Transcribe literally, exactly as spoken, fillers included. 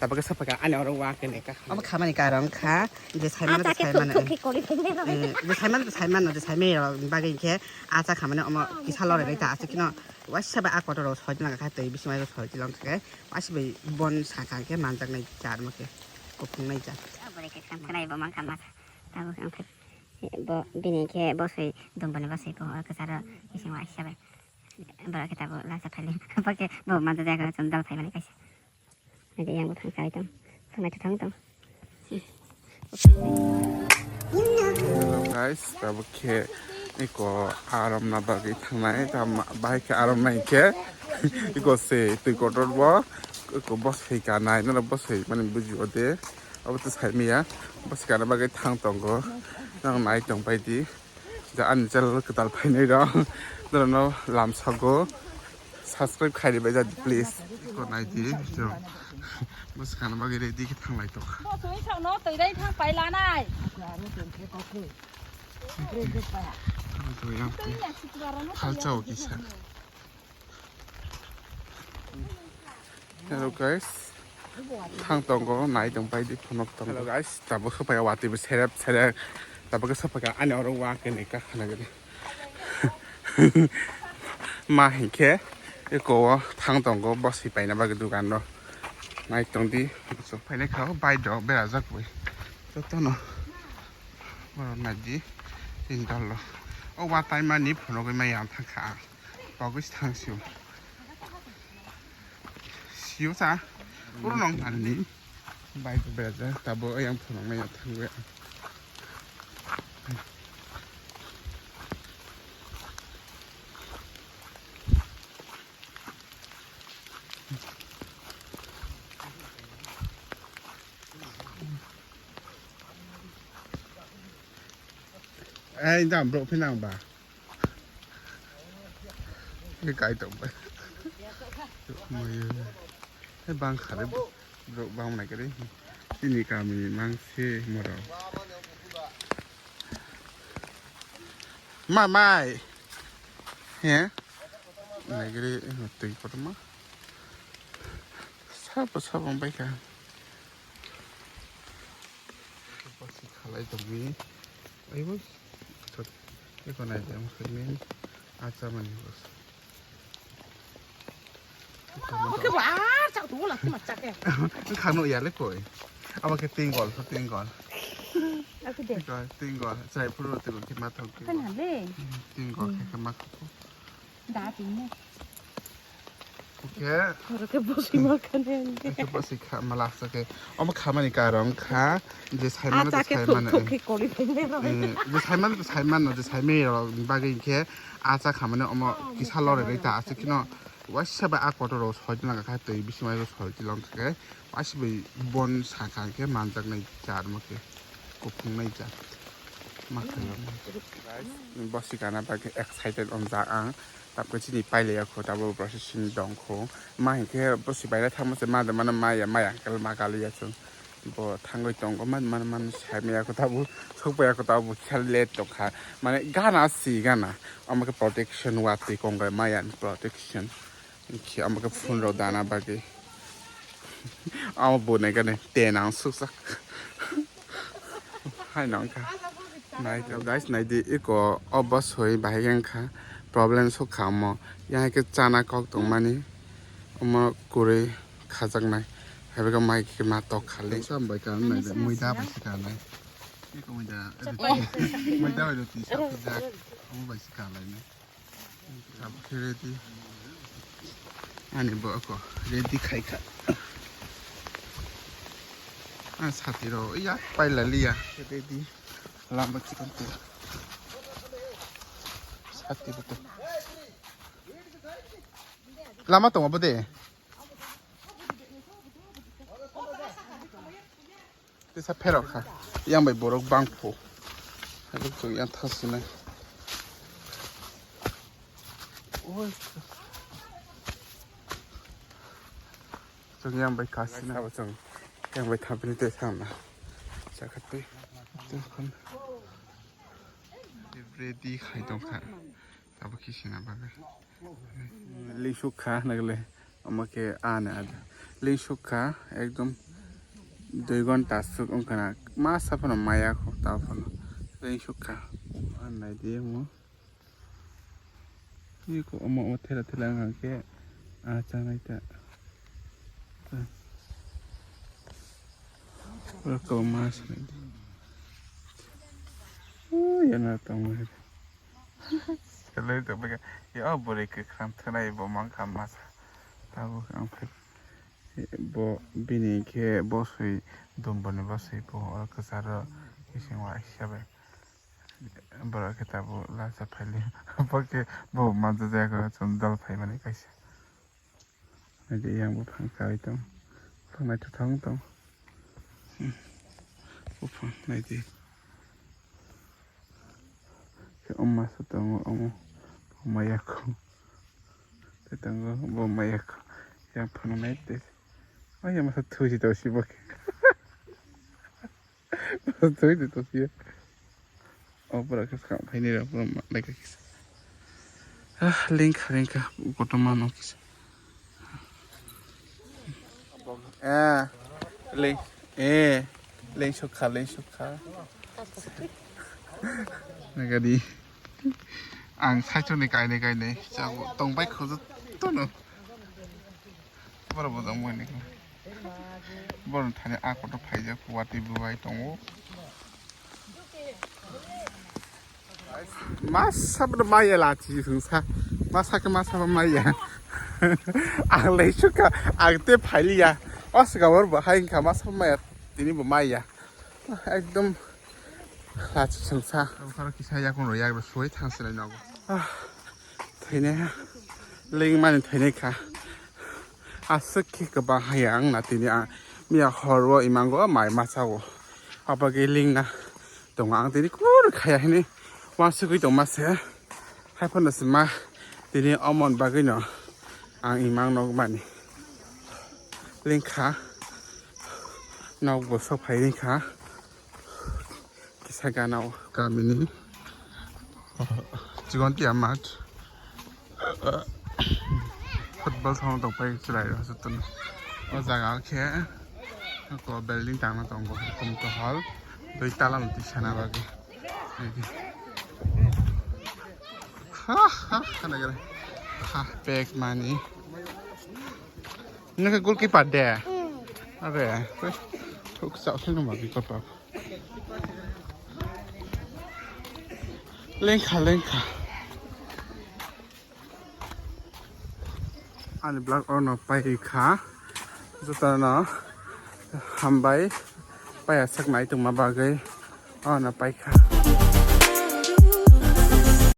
Tabuk khe sapaka ani oro wa kene ka. Omo khamani karon kha, je saimano je saimano. Eh, je saimano je saimano je saimai rok bagwi khe acha khamani omo kisa lore bai ta aswk kheno. Waisa bai a kotor rok soi tongna kha twi bising bai soi tongna kha. Waisa bai bon saka khe manjaknai jar mo khe. Kuphungnai jar. Abore khe khanai bo man kha ma. Tabuk ang khe bo bini khe bosoi domboni bosoi bo kwcharo bising waisa bai. Borok khe tabuk lacha phailai. Bo khe bo manjak jaya khe chwng dal phaimani kaisa. Naidi yang bwkhang kai tong. Thang naithothang tong. Hello guys, tabuk khe iko arom na bagwi thangnai, ta ma-, bahai khe arom nai khe iko se twi kotor bo, iko bosoi kanai, noro bosoi mani buji ode, abo to sai maya, bosoi kana bagwi thang tongo, nang nai tong pai di. Da ani channel kwtal phainai rok norokno lamsago subscribe khairi bai jadi please. Ko nai di. Bwskang bagwi ready khe thanglai tok. Bo sui thang no twi rai thang pai lanai. Twi yang twi. Twi ya sik baro no. Khalchao kisa. Hello guys. Thang tongo, nai tong pai di phunuk tongo. Hello guys, tabuk khe phai watwi bo serep serep. Tabuk khe sapaka ani oro wa kene ka khana gede. Ma hinkhe eko o thang tongo, bosoi paina bagwi dugan no. Nai tong di, so phainai kha o bike rok berajak bui. Jotono. Borok nai di, tin dol lo. O wa taimani phunugwi mai yang thang kha. Pogwi thang sio. Sio sa. Uro nong thani. Bai ko beraja. Tabo yang phunung mai thang we. Ai dam bro phinang ba. He kai tong bai. Moyo. He bang khare bro bang nai kare. Chini kami mang se moro. Ma mai. He. Nai kare tei kotor ma. Sabo sabo bai kha. Basi khalai tongwi. Aibo. Eko nai jam khamin. Acha mani bos. Oke, bo ar chak tu la ma chak e. Khano ya le koi. Abo khe tingol, tingol. Aku de. Tingol, tingol. Chai phuru tingol khe ma thok. Kan hale. Tingol khe khe ma thok. Da tingol. Oke. Oro khe bosoi ma khane. Khe bosoi kha ma lak sa khe. Omo khamani karon kha je saimano je saimano. Eh, je saimano je saimano je saimai rok bagwi khe acha khamani omo kisa lore rwi ta aswk kheno waisa bai a kotor rok soi tongna kha twi bising bai soi tongna kha waisa bai bon saka khe manjaknai jar mo khe kuphungnai jar ma khairok. Guys, bosoi kana bagwi excited ongjak ang. Tabuk chini pailaiya kho, tabuk processing dong kho. Ma hinkhe bosoi baila thangma se ma de mano maya, maya uncle ma kaliya chwng. Bo thangwi tongo, man, man, man, sai maya kho tabuk, sok paya kho tabuk, kisa late tongkha. Mane gana si gana, omo khe protection watwi kongre maya ni protection. Hinkhe omo khe phone rok dana bagwi. Omo bo nai gane ten ang sukjak. Hai nang kha. Nai to guys, nai di iko o bosoi bahai yang kha. Problem sok kha omo. Yang hai khe chana kok tong mani. Omo kwrwi khajaknai. Hai bai khe mai khe ma tok khali. Sam bai ka nai de, muida bai se ka nai. Iko muida. Muida bai roti sa pijak. Omo bai se ka lai nai. Tabuk khe ready. Ani bo ako ready khai kha. Ah, sati ro ya paila liya. Ready. Lama chikon tu. Sati bo to. Lama tongo bo de. Tisa pherok kha. Yang bai borok bang phu. Haikhe chwng yang thasinai. Oi. Chwng yang bai kasinai. Sabo chwng yang bai thampini tei thangna. Chakhatwi. Tei khon. Ready khai tongkha. Abo khe sina bagwi. Lingsuk kha nagle. Omo khe ani ada. Lingsuk kha ekdom Dui gonta aswk wngkha na, masa phano maya kho, ta phano lengsuk kha. Ang nai di omo. Iko omo, omo thela thela wngkha khe, ah, chanai ta. Oro ko mas nai di. Oh, yana tongo. Selai tongbaikha. Ya, oh, bwrwi kwkhwrang thwnai bo mankha masa. Tabuk ang phai. Bo bini khe boswi, dumboni boswi bo oro kwcharo kisingo aisa bai. Borok khe tabuk lacha phaili. Bo khe bo manjak jaya khe chwng dol phaimani kaisa. Naidi yang buphang kawi tong. Buphang naithothok wng tong. Hmm. Buphang naidi. Khe omo masa tongo omo. Omo yakho. Tei tongo bo omo yakho. Yang phano naidi. Oh, yang masa thusi tongsi bo khe. Twi twi twi. O pura khe swkang phaini rok pura ma lai kha kisa. Ah, lengkha lengkha kotorma no kisa. Eh, leng, eh, lengsuk kha, lengsuk kha. Nagadi. Ang saichung ni kainwi kainwi chago tongbai kho jotono. Borok bo tongmani khe. Borok thani a kotor phaijak watwi bwbai tongo. Masa bo maya lachi sungsa. Masa khe masa bo maya. Ang lai sukha, ang te phailiya. O sika bor bo hai wngkha masa bo maya. Tini bo maya. Ekdom lachi sungsa. Khoro kisa yakung rw yak rw sui thang silai nogo. Ah, thwinai ha. Lengmani thwinai kha. Aswk khe kwbang haya ang na tini a miya hor o imango mai masa o. Abagwi lengna tongo ang tini kur khaya hini. Uansugwi tongma se. Haiphano se ma tini omon bagwi no ang imang nokmani. Lengkha. Nok bo sok phai lengkha. Kisa gana o kamini chikon tia mat football thong tong pai chwrai rok jotono. O jaga o khe ko building tangma tongo community hall dui tala mati sana bagwi. Ha ha ha nagare ha pek mani. Nang goalkeeper de. Are thuk sa thung ma goalkeeper. Lengkha lengkha. Ani vlog ono pai kha. Jotono hambai. Paya sak nai tongma bagwi ono pai kha.